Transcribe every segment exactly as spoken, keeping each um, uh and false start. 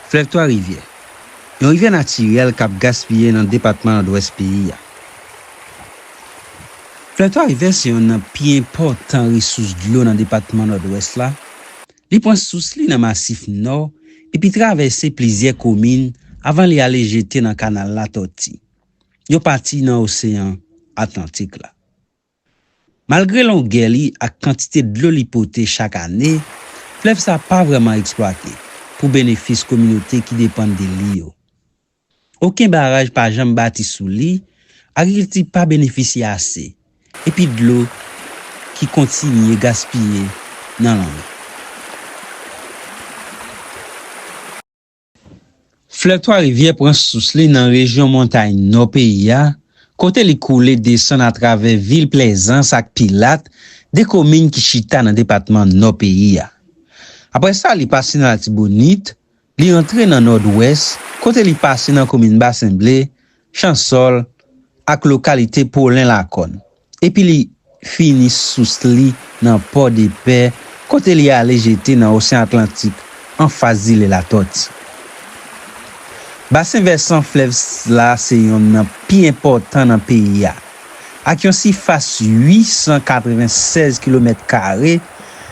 Flèv Twa Rivyè, yon rivyè natirèl k ap gaspiye nan depatman Nòdwès peyi a. Flèv Twa Rivyè se yonn nan pi enpòtan resous dlo nan depatman Nòdwès la. Li pran sous li nan Masif Nò epi travèse plizyè komin avan li ale jete nan Kanal Latòti, yon pati nan Oseyan Atlantik la. Malgre longè li ak kantite dlo li pote chak ane, flèv sa a pa vrèman eksplwate pou benefis kominote ki depann de li yo. Okenn baraj pa janm bati sou li, agrikilti pa benefisye ase, epi dlo ki kontinye gaspiye nan lanmè. Flèv Twa Rivyè pran sous li nan rejyon montay nò peyi a, kote li koule desann atravè vil Plèzans ak Pilat, de komin ki chita nan depatman Nò peyi a. Apre sa, li pase nan Latibonit, li antre nan Nòdwès, kote li pase nan komin Basen Ble, Chansòl, ak lokalite Polen Lakòn, epi li fini sous li nan Pòdepè, kote li ale jete nan Oseyan Atlantik anfas zile Latòti. Basen vèsan flèv la se yonn nan pi enpòtan nan peyi a. Ak yon sifas uit san katrevennsèz kilomèt kare,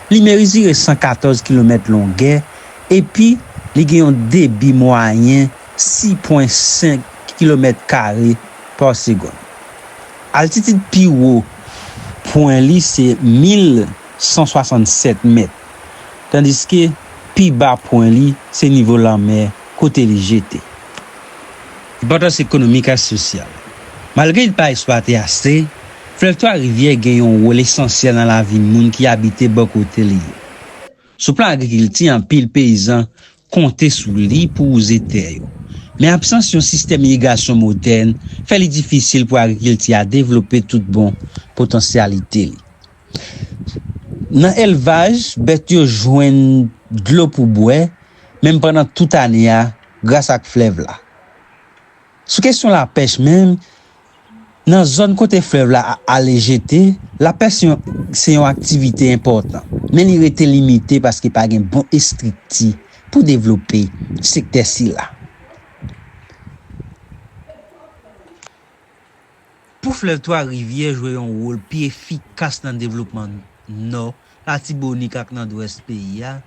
li mezire san katòz kilomèt longè, epi li gen yon debi mwayen sis pwen senk kilomèt kare pa segonn. Altitid pi wo pwen li se mil san swasannsèt mèt, tandiske pi ba pwen li se nivo lanmè kote li jete. Enpòtans ekonomik ak sosyal. Malgre li pa eksplwate ase, flèv Twa Rivyè gen yon wòl esansyèl nan lavi moun ki abite bò kote li yo. Sou plan agrikilti, anpil peyizan konte sou li pou wouze tè yo. Men absans yon sistèm irigasyon modèn fè li difisil pou agrikilti a devlope tout bon potansyalite li. Nan elvaj, bèt yo jwenn dlo pou bwè, menm pandan tout ane a, gras ak flèv la. Sou kesyon lapèch menm, nan zòn kote flèv la a-, ale jete, lapèch se yon, se yon aktivite enpòtan, men li rete limite paske pa gen bon estrikti pou devlope sektè sila. Pou flèv Twa Rivyè jwe yon wòl pi efikas nan devlopman Nò, Latibonit ak Nòdwès peyi a,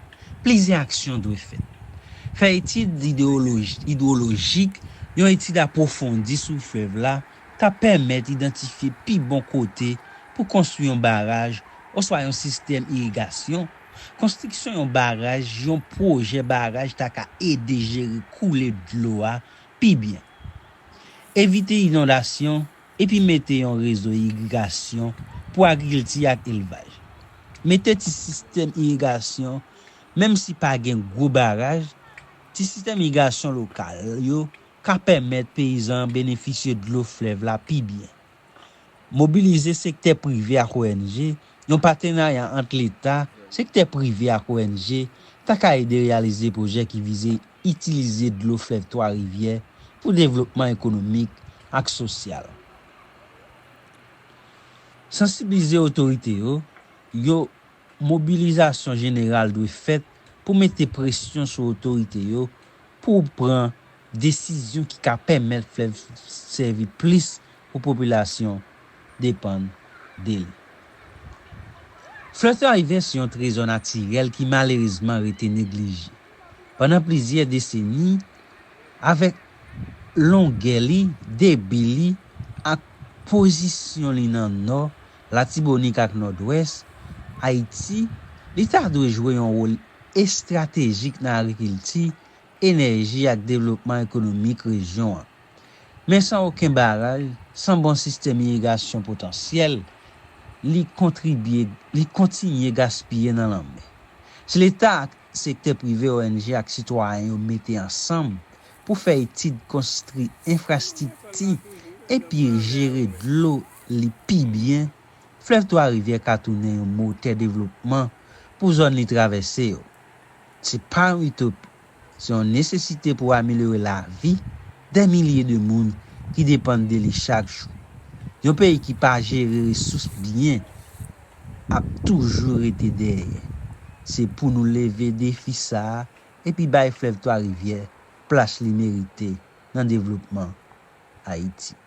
plizyè aksyon dwe fèt. Fè etid idewoloji-, idwolojik, yon etid apwofondi sou flèv la, ka pèmèt idantifye pi bon kote pou konstwi yon baraj oswa yon sistèm irigasyon. Konstriksyon yon baraj, yon pwojè baraj ta ka ede jere koule dlo a pi byen. Evite inondasyon, epi mete yon rezo irigasyon pou agrikilti ak elvaj. Mete ti sistèm irigasyon, menm si pa gen gwo baraj, ti sistèm irigasyon lokal yo ka pèmèt peyizan an benefisye dlo flèv la pi byen. Mobilize sektè prive ak O N G, yon patenarya ant Leta, sektè prive ak O N G ta ka ede reyalize pwojè ki vize itilize dlo flèv Twa Rivyè pou devlopman ekonomik ak sosyal. Sansibilize otorite yo, yo mobilizasyon jeneral dwe fèt pou mete presyon sou otorite yo pou pran desizyon ki ka pèmèt flèv sèvi plis pou popilasyon depann de li. Flèv Twa Rivyè se yon trezò natirèl ki malerezman rete neglije. Pandan plizyè deseni, avèk longè li, debi li, ak pozisyon li nan Nò, Latibonit ak Nòdwès Ayiti, li ta dwe jwe yon wòl estratejik nan agrikilti, enèji ak devlopman ekonomik rejyon an. Men san okenn baraj, san bon sistèm irigasyon potansyèl, li kontribye, li kontinye gaspiye nan lanmè. Si Leta ak sektè prive, O N G ak sitwayen yo mete ansanm pou fè etid, konstwi enfrastrikti epi jere dlo li pi byen, flèv Twa Rivyè ka tounen yon motè devlopman pou zòn li travèse yo. Se pa yon itopi, se yon nesesite pou amelyore lavi dè milye de moun ki depann de li chak jou. Yon peyi ki pa jere resous byen ap toujou rete dèyè. Se pou nou leve defi sa a epi bay flèv Twa Rivyè plas li merite nan devlopman Ayiti.